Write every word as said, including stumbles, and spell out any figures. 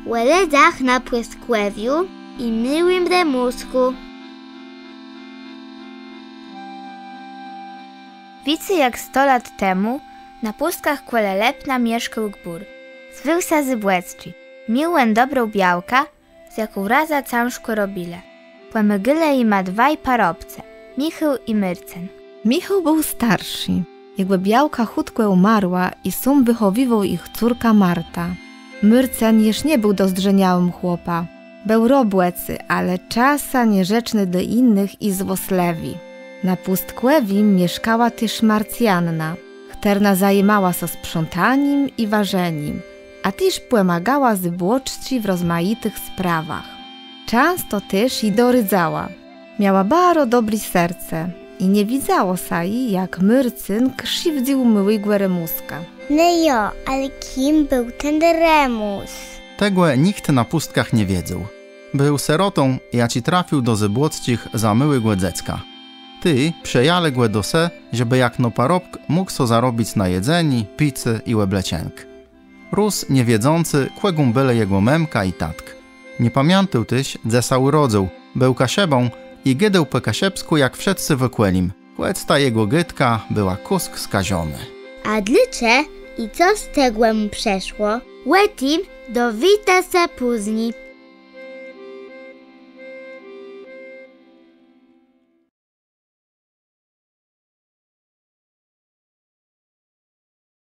Ò lëdzach na Pùstkòwiu i Môłim Remùskù. Wicy jak sto lat temù na Pùstkach kòle Lëpna mieszkôł gbùr. Zwôł sã Zôbłocczi. Miôł òn dobrą białkã, z jaką razã cãżkò robilë. Pòmôgelë jima dwaji parobcë, Michôł i Môrcën. Michôł béł starszi. Jegò białka chùtkò ùmarła i sóm wëchòwiwôł jich córkã Martã. Môrcën jesz nie béł dozdrzeniałim chłopã. Béł robòcy, ale czasã nierzeczny do jinëch i złoslëwi. Na Pùstkòwim mieszkała téż Marcjanna, chtërna zajimała sã sprzątanim i warzenim, a téż pòmôgała Zôbłocczi w rozmajitëch sprawach. Czãsto téż ji doradzała. Miała baro dobré serce i nie widzało sã ji, jak Môrcën krziwdzył môłégò Remùska. No jo, ale kim béł ten Remùs? Tegò nicht na Pùstkach nie wiedzôł. Béł sërotą, jaczi trafił do Zôbłocczich za môłégò dzecka. Ti przëjãlë gò do se, żebë jakno parobk mógł so zarobic na jedzenié, picé i òbleczënk. Rós nie wiedzący, kògùm bëlë jegò mëmka i tatk. Nie pamiãtôł téż, dze sã ùrodzył, béł Kaszëbą i gôdôł pò kaszëbskù jak wszëtcë w òkòlim, chòc ta jegò gôdka bëła kùsk skażonô. A dlôcze i co z tegò mù przëszło? Ò tim dowiéta sã pózni.